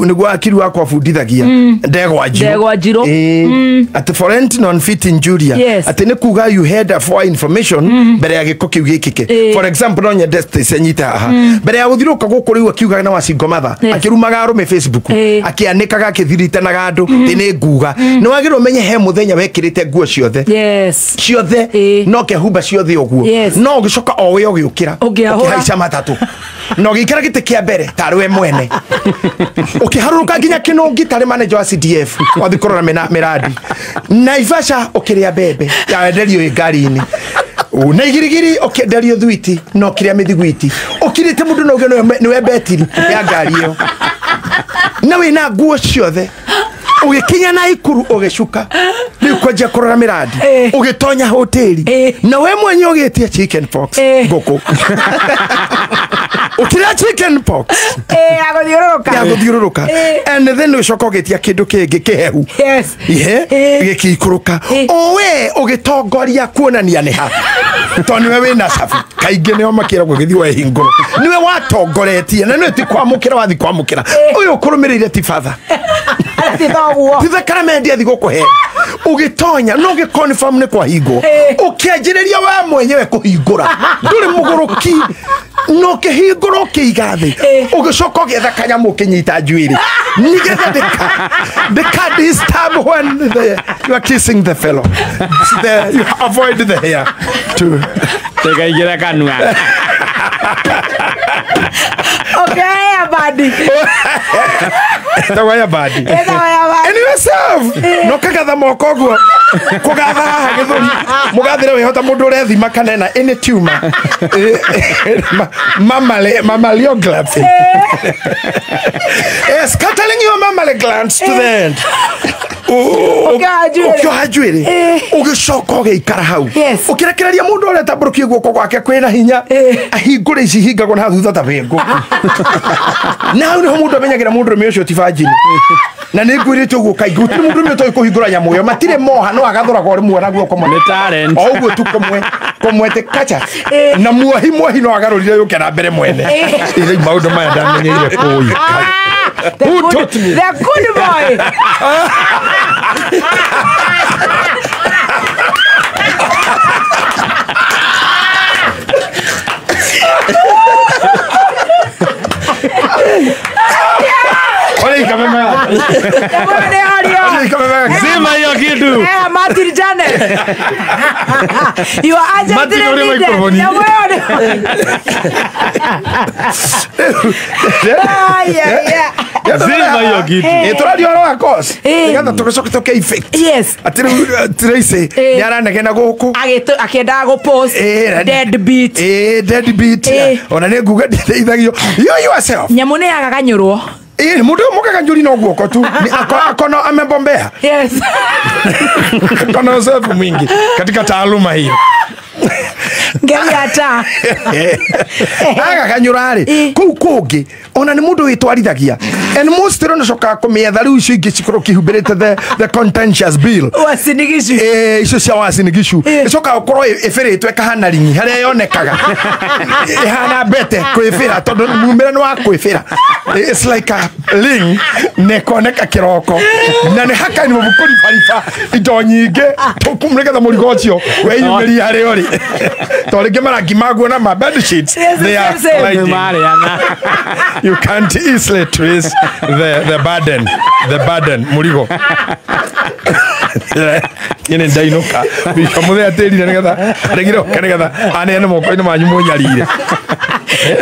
Nĩguo akiri wakwa abundithagia ndegwa njirũ atĩ foreign non fit injuria atĩ nĩ kuga you had a for information mbere ya gĩko kĩu gĩkĩke. For example, no nyende Stacy anyite haha mbere ya gũthiũrũka gũkũ rĩu akiugaga na wacingo matha akĩrumaga arũme Facebook, akĩanĩkaga, akĩthiritanaga andũ thĩ. Nĩ nguga nĩ wagĩrĩirwo ũmenye he mũthenya wekĩrĩte nguo ciothe ciothe no kehumba ciothe ũguo, no ũgĩcoka o we ũgĩũkĩra, ũkĩhaica matatũ na ũgĩikara gĩtĩ kĩa mbere tarĩ we mwene, ũkĩharũrũka nginya Kĩnũngi tarĩ manager wa CDF, wathiĩ kũrora mĩrandi Naivasha, ũkĩrĩa mbembe yawenderio ĩ ngari-inĩ na igirigiri, ũkĩenderio thwiti na ũkĩrĩa mĩthiguiti ũkirĩte mũndũ na uge nĩwe betiri ya ngari ĩyo, na wĩna nguo ciothe, ũgĩkinya na ikuru, ũgĩcuka rĩu kwanjia kũrora mĩrandi, ũgĩtonya hoteli na we mwenye ũgĩtia chicken pox, ngũkũ, ũkĩrĩa chicken pox ya gũthiũrũrũka, ya gũthiũrũrũka, and then ũgĩcoka ũgĩtia kĩndũ kĩngĩ kĩhehu ihe gĩkĩikũrũka, o we ũgĩtongoria kuonania nĩ ha, tondũ nĩwe wĩna cabi. Kaingĩ nĩo makĩragwo gĩthiĩ wehingũrwo, nĩwe watongoretie na nĩwe ti kwamũkĩra wathiĩ kwamũkĩra ũyũ ũkũrũmĩrĩire ti batha ti thakramenti athi gũkũhe. Ũgĩtonya no ũgĩ-confirm nĩ kwahingwo, ũkĩanjĩrĩria we mwenyewe kũhingũra, ndũrĩ mũgũrũki, no ũkĩhingũra, ũkĩiga thĩ, ũgĩcoka ũgĩetha kanyamũ ũkĩnyita njuĩrĩ nĩgetha ndĩka disturb when you are kissing the fellow, you avoid the hair to Tekaingĩra kanua. Okay, badi. Tawaya badi. And yourself. No kagatha moko guo. Kugatha haha gĩthũri. Mũgathĩre wĩhota mũndũ ũrethima kana ena any tumor. Mammary mammaliography. Scattering your mammary glands to the end. Ũkĩoha njuĩrĩ, ũgĩcoka ũgĩikara hau, ũkĩrekereria mũndũ ũrĩa tambũrũkie guoko gwake kwĩna hinya ahingũre ici hingagwo na thutha ta bĩngũ, na hau nĩho mũndũ amenyagĩra mũndũrũme ũcio ti virgin. Na nĩ ngwĩrĩte ũguo kaingĩ, gũtirĩ mũndũrũme ũtoĩ kũhingũra nyamũ ĩyo, matirĩ moha, no agathũraga o rĩmwe na guoko o ũguo tu kũmwe kũmwe kacha na muohi muohi no agarũrire yũke na mbere mwene. Rĩu maũndũ maya ndamenyeire kũi. Who taught me? The good boy. Zima hiyo kitu. Martin Janet. You are urgently needed. Zima hiyo kitu. Tũraria ũhoro wa course nĩgetha tũgĩcoke tũke effect. Atĩ rĩu Tracy nĩ aranegena gũkũ akĩendaga gũ post dead beat. Dead beat. Ona nĩ nguga ndĩteithagio. You yourself. Nyamũ nĩ yagaganyũrwo. Mũndũ mũgaganyũri no guoko tu akono amebombea. Yes. Akono uzoefu mwingi katika taaluma hiyo. Ngeria ta. Agaganyũra rĩ kũu kũngĩ ona nĩ mũndũ wĩtwarithagia, and most rĩ nĩcokaga kũmĩetha rĩu icio ingĩ cikorwo kĩhumbĩrĩte the contentious bill Uasin Gishu, icio cia Uasin Gishu icokaga gũkorwo ĩbĩrĩtwo ĩkahana ringi harĩa yonekaga ĩhana mbete kwĩbĩra, tondũ mumĩre nĩ wa kwĩbĩra. It's like a ring na ĩkoneka kĩroko na nĩ hakaini kũribariba indo nyingĩ nĩgetha mũrigo ũcio weyumĩrie harĩa ũrĩ, tondũ rĩngĩ marangi maguo na ma bed sheets, they are colliding. You can't easily trace the burden, the burden mũrigo. Nyene ndainũka bica mũthenya tĩrire nĩgetha aregire oke nĩgetha aneane moko-inĩ manyu mũnyarire.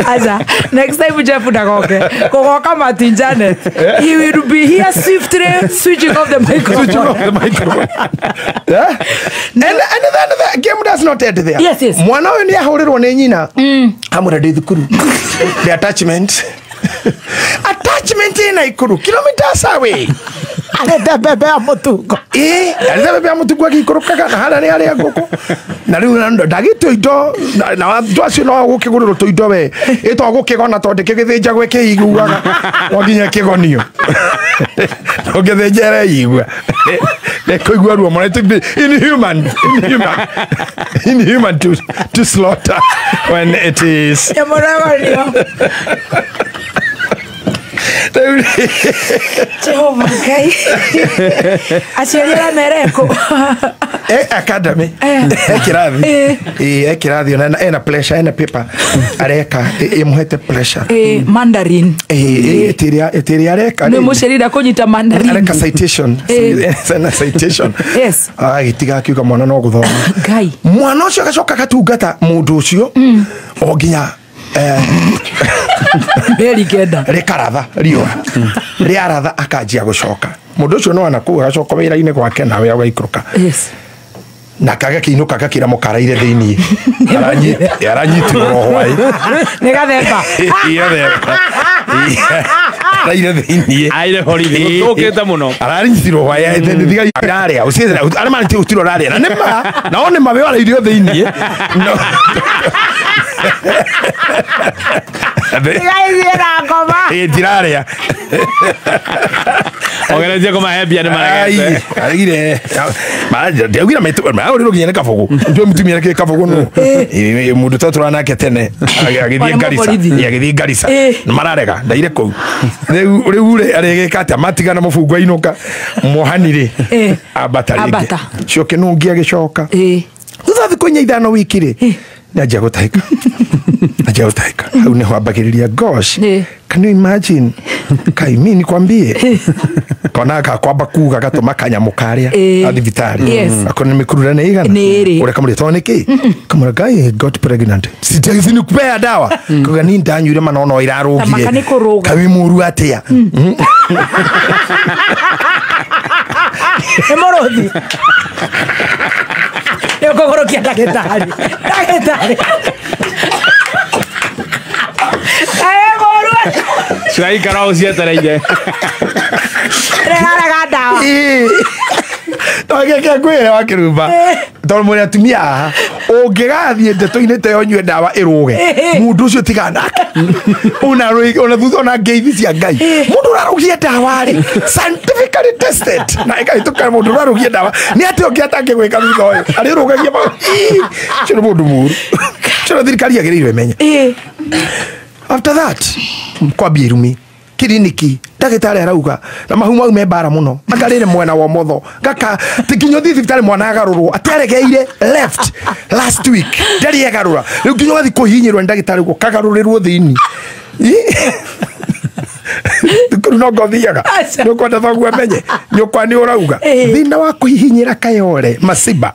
Aza, next time Jeff ndagoke kugoka Martin Janet, he will be here swiftly switching off the microphone. Switching off the microphone. Yeah? And then the game does not end there. Yes, yes. Mwana ũyũ nĩ ahũrĩrwo nĩ nyina amwĩra ndĩ thukuru. The attachment. Attachment ina ikuru kilometers away. Arenda mbembe ya mũtungo. Arenda mbembe ya mũtungo agĩikũrũkaga na harĩa nĩ harĩa ngũkũ. Na rĩu ndagĩtio indo na andũ acio no gũkĩgũrĩrwo tũindo we ĩtwa gũkĩgona tondũ kĩgĩthĩnjagwo ĩkĩiguaga no nginya kĩgonio. Ũngĩthĩnja ĩreigua nĩkũigua ruo mũno. It would be inhuman, inhuman, inhuman to slaughter when it is. Jehova Ngai. Aciari arĩa mereko. Academy. Kirathi. Kirathi ona ena pressure, ena paper. Areka imuhete pressure. Mandarin. Etiria areka. Ni mucerira kunyita Mandarin. Areka citation. Ena citation. Yes. Agitiga akiuga mwana no guthoma. Ngai. Mwana ucio agacoka gatungata mundu ucio o nginya Meri kenda. Rikaratha riũa. Rĩaratha akanjia gũcoka. Mũndũ ũcio no anakũu agacoka wĩra-inĩ gwake nawe agaikũrũka. Yes. Na kagakĩinũka gakĩra mũkaraire thĩiniĩ. Aranyitirwo hwaĩ. Nĩ gathemba. Gathemba. Araire thĩiniĩ. Aire borithi. Gũthũkĩte mũno. Aranyitirwo hwaĩ. Thiga irarĩa. Arĩa marĩ gũtirwo ũrarĩa. Na nĩ ma. Nao nĩ ma we warairio thĩiniĩ. Ndiraria. Ogeretie kũmahembia nĩ maregete. Aregire. Ndiaugire maitũ magũrirwo nginya nĩ kabũgũ. Ndiũĩ mũtumia nĩkĩ kabũgũ nũ. Mũndũ twatũraga nake tene agĩthiĩ Garissa. Agĩthiĩ Garissa. Nĩ mararega ndaire kũu. Rĩu rĩ arĩgĩka atĩa matigana mũbungo ainũka mwohani rĩ ambata rĩngĩ. Coke nũ ũngĩ agĩcoka. Thutha thikũ inya ithano wiki rĩ nĩanjia gũtahĩka. Anjia gũtahĩka. Hau nĩho ambagĩrĩria gosh. Can you imagine? Kai mimi nikwambie. Kona gakwamba kuga gatũma kanyamũ karĩa thibitarĩ. Akona nĩmĩkurura nĩ igana. Ũrĩa kamũria tondũ nĩkĩ? Kamũra guy got pregnant. Sinikupea dawa. Kuga ni ndanyuire manono irarũgire. Kawi mũru atĩa? Nĩ mũrũthi. Nĩ ũkũgũrũkia ndagĩtarĩ. Ndagĩtarĩ. Ciraikara o cietereire. Rega ndawa. Tondũ ngwĩre wa kĩrumba. Tondũ mũrĩ atumia haha ũngĩgathiĩ ndeto-inĩ ta ĩyo ũnyue ndawa ĩrũge mũndũ ũcio tiga nake. Ona thutha ona ngeithi cia Ngai. Mũndũ ũrarũgia ndawa rĩ scientifically tested na ĩkahĩtũka mũndũ ũrarũgia ndawa nĩ atĩa ũngĩ atangĩgwĩka thutha ũyũ arĩrũgagia ũcio nĩ mũndũ mũũru. Ũcio thirikari yagĩrĩirwo ĩmenye. After that kwambia irumi kiriniki ndagĩtarĩ arauga na mahu mau me mbara mũno akarĩre mwena wa ũmotho gaka ti nginya ũthiĩ thibitarĩ mwana agarũrwo ateregeire left last week ndarĩ egarũra rĩu nginya ũgathiĩ kũhihinyĩrwo nĩ ndagĩtarĩ ũguo kagarũrĩrwo thĩinĩ thukuru no ngothiaga nĩ ũkwenda thoguo amenye nyũkwa nĩ ũrauga thĩna wa kũhihinyĩra kayore masiba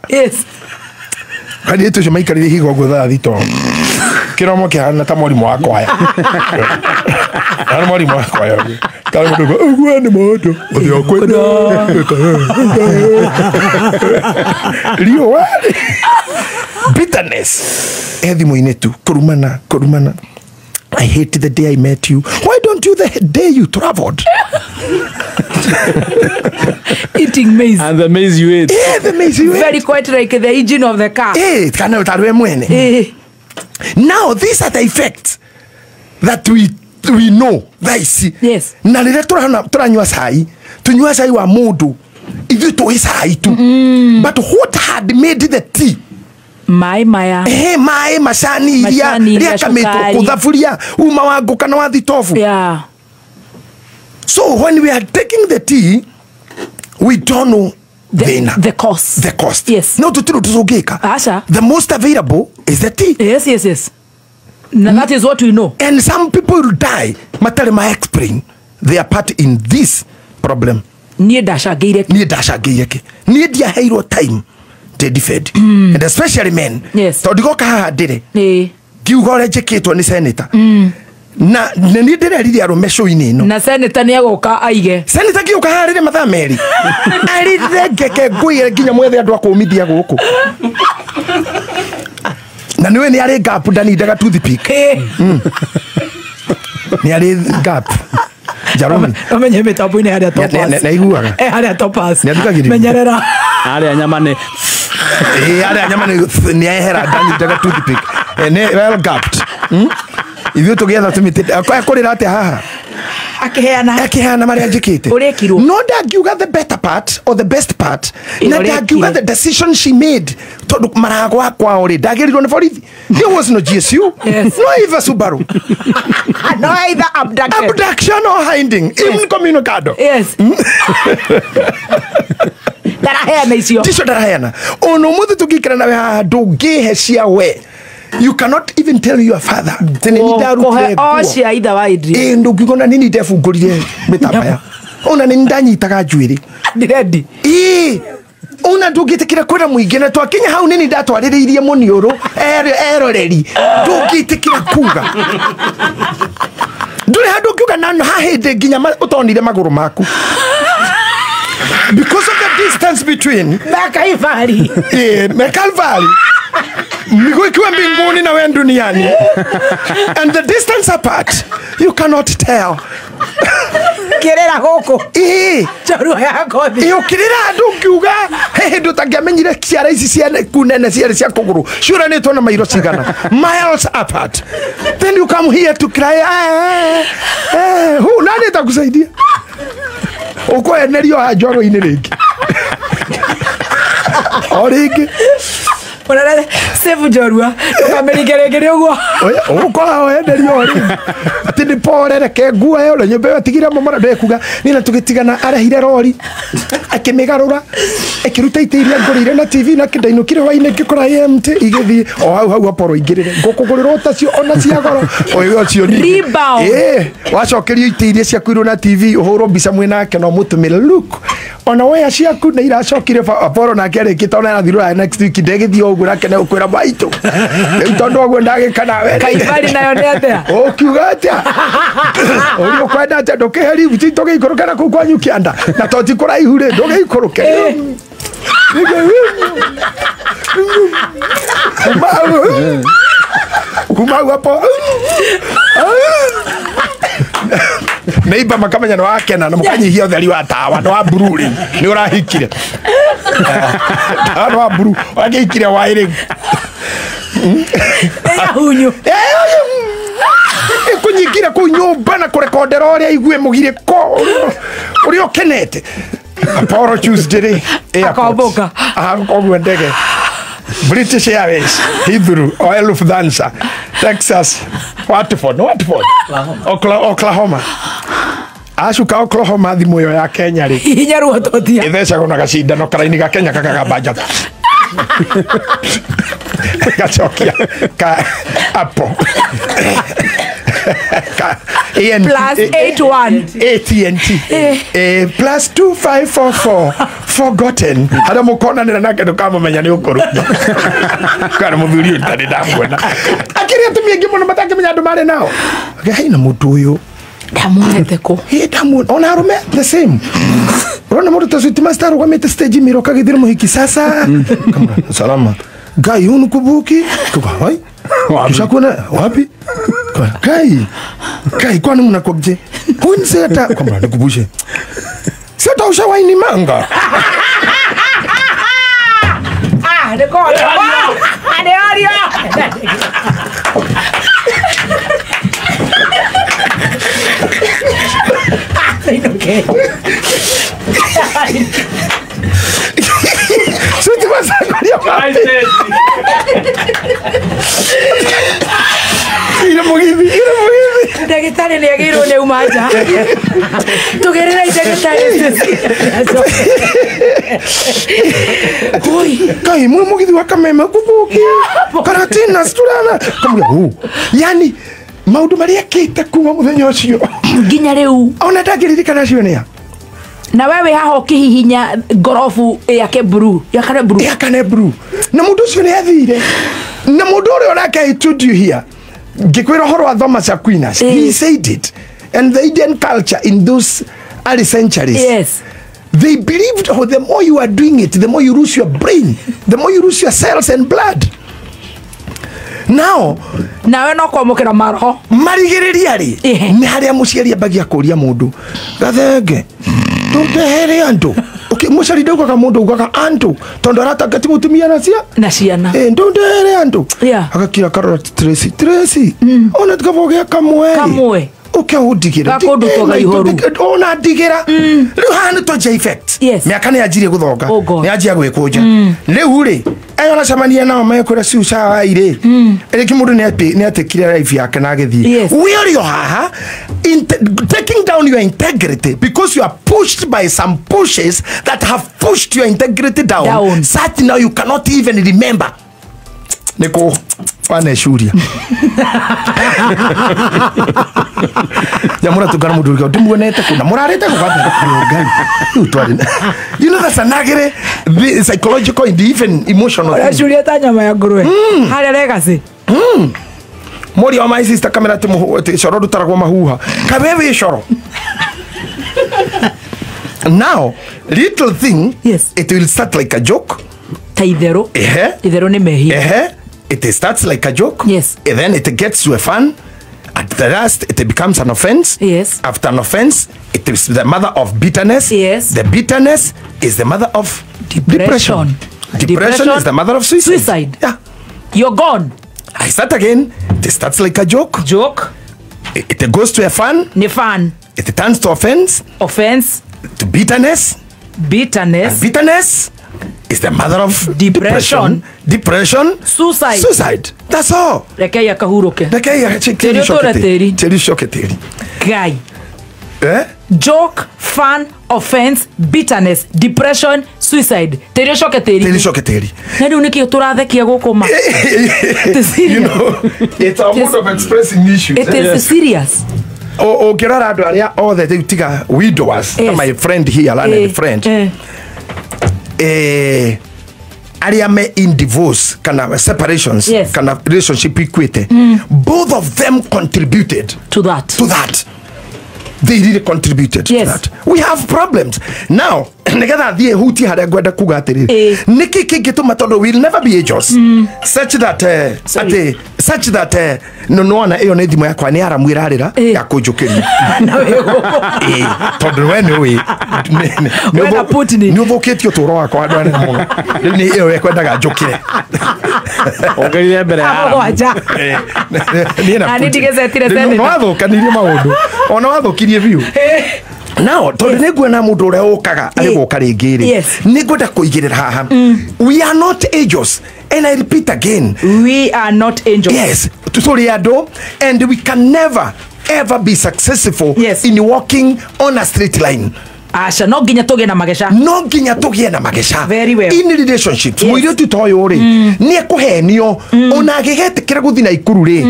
kairĩtu ũcio maikarĩire ihiga ũguo thaa thita kĩromo kĩhana ta mwarimũ wa kwaya. Nĩ mwarimũ wa kwaya ũguo. Tarĩ mũndũ ũguo nĩ mũndũ ũthĩ kwenda riũa bitterness e thimũ-inĩ tu kũrumana kũrumana. I hate the day I met you. Why don't you the day you traveled? Eating maize. And the maize you ate. Yeah, the maize you ate. Very quite like the engine of the car. Kana ũtarwe mwene. Now these are the effects that we know. Thaa Yes. Na rĩrĩa tũranyua cai, tunyua cai wa mũndũ, ithuĩ tũĩ cai tu. But what had made the tea? Maĩ maya. Maĩ macani iria rĩakamĩtwo kũthaburia uma wa ngũ kana wa thitobu. Yeah. So when we are taking the tea, we don't know the cost. The cost. Yes. No tũtirĩ tũcũngĩka. Aca. The most available is the tea. Yes, yes, yes. Now that is what we know. And some people will die. Matarĩ ma explain their part in this problem. Niĩ ndacangĩire kĩ. Niĩ ndacangĩire kĩ. Niĩ ndiaheirwo time defend. And especially men. Yes. Tondũ ndigoka haha ndĩrĩ. Ngiuga ũrĩa njĩkĩtwo nĩ senator. Na nĩ ndĩrerire arũme show-inĩ ĩno. Na senator nĩ egũka aige. Senator ngĩũka haha rĩrĩ mathaa merĩ. Arĩre ngeke ngũire nginya mwethe andũ a kũũmithia gũkũ. Na nĩũĩ nĩ arĩ gap ndanindaga toothpick. Nĩ arĩ gap. Jarumi. Ũmenye mĩtambo-inĩ harĩa Topaz. Nĩ aiguaga. Harĩa Topaz. Nĩ athikagĩrĩria. Menyerera. Harĩa nyama nĩ. Harĩa nyama nĩ ehera ndanindaga toothpick. Nĩ well gapped. Ithuĩ tũgĩetha tũmĩtĩ. Ekũrĩra atĩa haha? Akĩheana marĩa njĩkĩte. Ũrekirwo. No ndangiuga the better part or the best part. Na ndangiuga the decision she made. Tondũ maragwa kwao rĩ ndagĩrĩirwo nĩ borithi. There was no GSU. Yes. No either Subaru. No either Abducted. Abduction or hiding. Incommunicado. Yes. Ndaraheana icio. Ticio ndaraheana. Ona umuthi tungikara nawe haha ndungihe cia we. You cannot even tell your father. Tene ni ndarutire nguo. Cia ithe wa Idris. Ndungiuga nini ndebungũrire mĩtambaya. Ona nĩ ndanyitaga njuĩrĩ. Ndirendi. Ona ndũngĩtĩkĩra kwĩra mũingĩ na twakinya hau nini ndatwarĩrĩirie mũniũrũ eroreri. Ndũngĩtĩkĩra kuga. Ndũrĩ handũ ũngiuga na ha hĩndĩ nginya ũtonire magũrũ maku. Because of the distance between Calvary. Calvary. Miguu ikiwa mbinguni na wewe duniani. And the distance apart, you cannot tell. Kirera gũkũ. Njorua ya ngothi. Ũkĩrĩra andũ ũkiuga he hĩndĩ ũtangĩamenyire ciara ici cia kunene ciarĩ cia kũgũrũ ciũranĩtwo na mairo cigana. Miles apart. Then you come here to cry. Who nani atakusaidia? Ũkwenerio haha njoro-inĩ rĩngĩ. O rĩngĩ. Mũnene save njorua ndũkamĩringe rĩngĩ nĩ ũguo. Ũgũkora wenderio o rĩngĩ. Atĩ nĩ pore reke nguo ĩyo na nyũmba ĩyo atigire momora ndekuga niĩ na tũgĩtigana arehire rori akĩmĩgarũra ĩkĩruta itĩ iria ngũrĩire na TV na kĩndainũkire hwainĩ ngĩkora AMT igĩthiĩ o hau hau Apollo ingĩrĩre ngũkũgũrĩra ũtacio ona cia goro ũyũ ũcio ningĩ. Rebound. Wacokerio itĩ iria ciakuirwo na TV ũhũrwo mbica mwĩ nake na ũmũtũmĩre look ona waya ciaku nĩ iracokire Apollo nake arĩkĩte ona arathiĩ Rũraya next week ndegĩthiĩ ũguo nake nĩ ũkwĩra maitũ rĩu tondũ ũguo ndagĩka nawe Kaibari nayo nĩ atĩa? Ũkiuga atĩa? Ũrĩa ũkwenda atĩa ndũkĩhe lift tũgĩikũrũke na kũu kwanyu kĩanda na to ti kũraihu rĩ ndũgĩikũrũke. Kuma hau hapo neighbor makamenya nĩ wakena na mũkanyihia ũtheri wa tawa nĩ wa blue rĩu nĩ ũrahikire. Tawa nĩ wa blue ũragĩikire waĩ rĩu. Hunyu. Kũnyingĩra kũu nyũmba na kũrekondera ũrĩa aigue mũgirĩko ũrĩa ũkenete. Apollo Tuesday rĩ akombũka. Akoguo ndege. British Airways, Heathrow, or Lufthansa, Texas, Watford, Oklahoma. Acuka Oklahoma thimũ ĩyo ya Kenya rĩ. Hinya ruototia. Ĩthecagwo na gacindano karaini ga Kenya kakagamba njata. Gacokia ka Apple. Ka ANT, plus 81 AT&T plus 2544 forgotten. Harĩa mũkonanĩra nake ndũkamũmenya nĩ ũkũrũ. Kana mũthuri ũyũ ndarĩ ndamuona. Akĩrĩ atumia aingĩ mũno matangĩmenya andũ marĩ nao. Hena mũndũ ũyũ ndamuonete kũ? Ndamuona ona arũme the same. Ũrona mũndũ ta Sweet Master arũgamĩte stage mĩro kagĩthĩra mũhiki sasa. Kamra salama. Ngai unukubuki? Kwa Tushakuona wapi? Kai. Kai kwani mnakobje? Huyu hata kwamba nikubushe. Sio ushawaini manga. Ah, ndiko. Ah, ndio. Okay. Sio tumasakoria wapi? Ira mugithi. Ndagĩtarĩ nĩ agĩirwo nĩ auma nja. Tũgerera ndagĩtarĩ. Oi, kai mwe mugithi wa Kameme kubuki. Karatina siturana. Kamwe hu. Yani maundu maria kite kuma muthenya ucio nginya riu ona ndangĩririkana cio nĩa. Na wewe haha ũkĩhihinya ngorobu yake blue, yakane blue. Yakane blue. Na mũndũ ũcio nĩ athire. Na mũndũ ũrĩa onake I told you here. Ngĩkwĩra ũhoro wa Thomas Aquinas. He said it. And the Indian culture in those early centuries. Yes. They believed the more you are doing it, the more you lose your brain, the more you lose your cells and blood. Now, nawe no kwamũkĩra maroho. Marigĩrĩria rĩ, nĩ harĩa mũciari ambagia kũria mũndũ. Gathenge, tũndehere andũ. Mũciari ndaugaga mũndũ augaga andũ tondũ aratangati mũtumia na cia na ciana. Ndũndehere andũ. Agakira karora Tracy. Tracy. Ona tukavogea kamwe. Kamwe. Uke undigira. Gakundu ihoru. Ona ndigira. Riu haha nĩ twanjia effect. Mĩaka nĩ yanjirie gũthonga. Nĩ yanjia gwĩkũnja. Rĩu rĩ, ayo aracemania nao mekwĩra ciu cawai rĩ. Rĩngĩ mũndũ nĩ atekire life yake na agĩthiĩ. We ũrĩ o haha, Taking down your integrity because you are pushed by some pushes that have pushed your integrity down. Such now you cannot even remember. Niko waneshuria Nyamura tugana mundu ndimuonete kuna murarite kugatha. You know that's an agre the psychological and even emotional. Urashuria ta nyama ya nguruwe. Haria legacy. Mori wa my sister kamera ati coro ndutaragwo mahuha. Kawewe coro. Now little thing, yes, it will start like a joke. Ta ithero. Ithero ni mehia. It starts like a joke. Yes. And then it gets to a fun. At the last, it becomes an offense. Yes. After an offense, it is the mother of bitterness. Yes. The bitterness is the mother of depression. Depression is the mother of suicide. Suicide. Yeah. You're gone. I start again. It starts like a joke. Joke. It goes to a fun. Ni fun. It turns to offense. Offense. To bitterness. Bitterness. And bitterness is the mother of depression. Depression. Suicide. Suicide. That's all. Reke ya kahuruke. Reke ya teri shoke teri. Guy. Eh? Joke, fun, offense, bitterness, depression, suicide. Teri shoke teri. Teri shoke teri. Na riu niki turathekia gukuma. You know, it's a mode of expressing issues. It is serious. Ũngĩrora andũ arĩa othe rĩu tiga widowers, yes, my friend here, learned friend. Arĩa me in divorce kana separations, yes, kana relationship ikuĩte, both of them contributed to that. To that. They really contributed, yes, to that. We have problems now. Nigetha thie huti haria ngwenda kuga atiriri niki kingituma tondu we'll never be angels, such that ati such that no nona iyo ni thimu yakwa ni aramu irarira ya kunjukiria tondu we ni wi ni uthukitie uturo wakwa andu anene muno riu ni iyo ekwendaga njukire ongerire mbere ya mũgwanja ni na wathukanirie maundu ona wathukirie biu. Now, tondu nĩ nguona mũndũ ũrĩa ũkaga arĩ gũka rĩngĩ rĩ, nĩ ngwenda kũigĩrĩra haha. We are not angels, and I repeat again, we are not angels. Yes, tũrĩ andũ, and we can never ever be successful, yes, in walking on a straight line. Aca no nginya tũgĩe na mageca. No nginya tũgĩe na mageca. Very well. In relationships, yes, mũirĩtu ta ũyũ rĩ, nĩ ekũhenio ona agĩgetĩkĩra gũthiĩ na ikuru rĩ,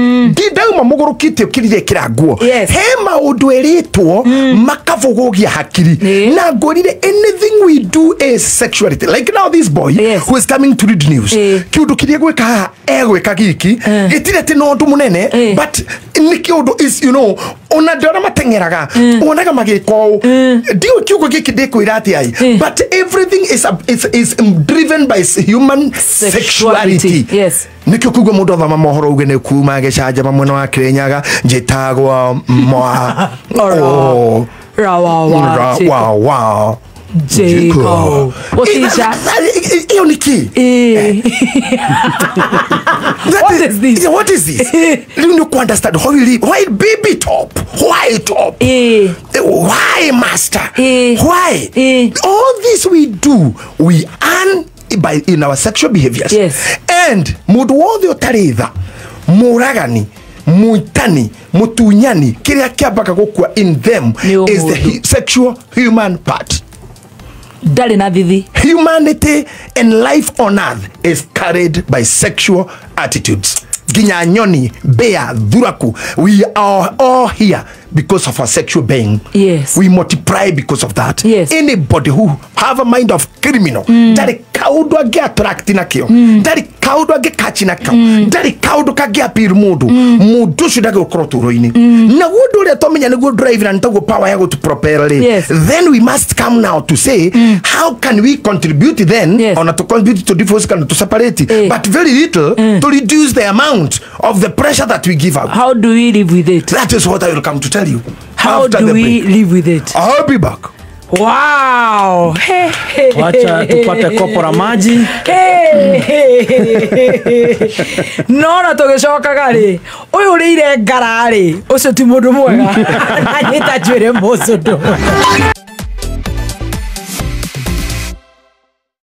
ndauma mũgũrũkĩte ũkĩrire ĩkĩra nguo. Yes. He maũndũ ĩrĩtwo makabũgũgia hakiri. Na ngwĩrire anything we do is sexuality. Like now this boy, yes, who is coming to read news. Kĩũndũ kĩrĩa gwĩka haha egwĩka gĩki, gĩtirĩ atĩ no ũndũ mũnene, but nĩ kĩũndũ is, you know, ona andũ arĩa mateng'eraga wonaga magĩka ũũ ndiũĩ kiugo gĩkĩ ndĩkwĩra atĩa, but everything is driven by human sexuality. Yes. Nĩkĩo kuga mũndũ athoma mohoro uge nĩ kuma gĩcanjama mwena wa Kĩrĩnyaga njĩtagwo mwa ra wa Jacob. Iyo ni kĩ? What is this? What is this? You need to understand how you live. Why baby top? Why top? Why master? Why? All this we do, we earn by in our sexual behaviors. Yes. And mundu wothe ũtarĩ tha, mũragani, mũitani, mũtunyani, kĩrĩa kĩambaga gũkua in them is the sexual human part. Ndarĩ na thithi. Humanity and life on earth is carried by sexual attitudes. Ginya nyoni, bea, thuraku. We are all here because of our sexual being. Yes. We multiply because of that. Yes. Anybody who have a mind of criminal, ndarĩ kaũndũ angĩ attract nakĩo, ndarĩ kaũndũ angĩ catch nakĩo, ndarĩ kaũndũ kangĩ appeal mũndũ, mũndũ ũcio ndagĩgũkorwo ũtũũro-inĩ. Naguo ũndũ ũrĩa twamenya nĩguo drive na nĩtaguo power ya gũtũ-propel rĩ, Yes. then we must come now to say, how can we contribute then, Yes, ona to contribute to divorce kana to separate, but very little to reduce the amount of the pressure that we give out. How do we live with it? That is what I will come to tell you. How after do the we break. Live with it? I'll be back. Wow. Wacha tupate kopo la maji. No na tũgĩcokaga rĩ, ũyũ ũrĩire ngara rĩ, ũcio ti mũndũ mwega. Na nyĩta njuĩrĩ mũcũndũ.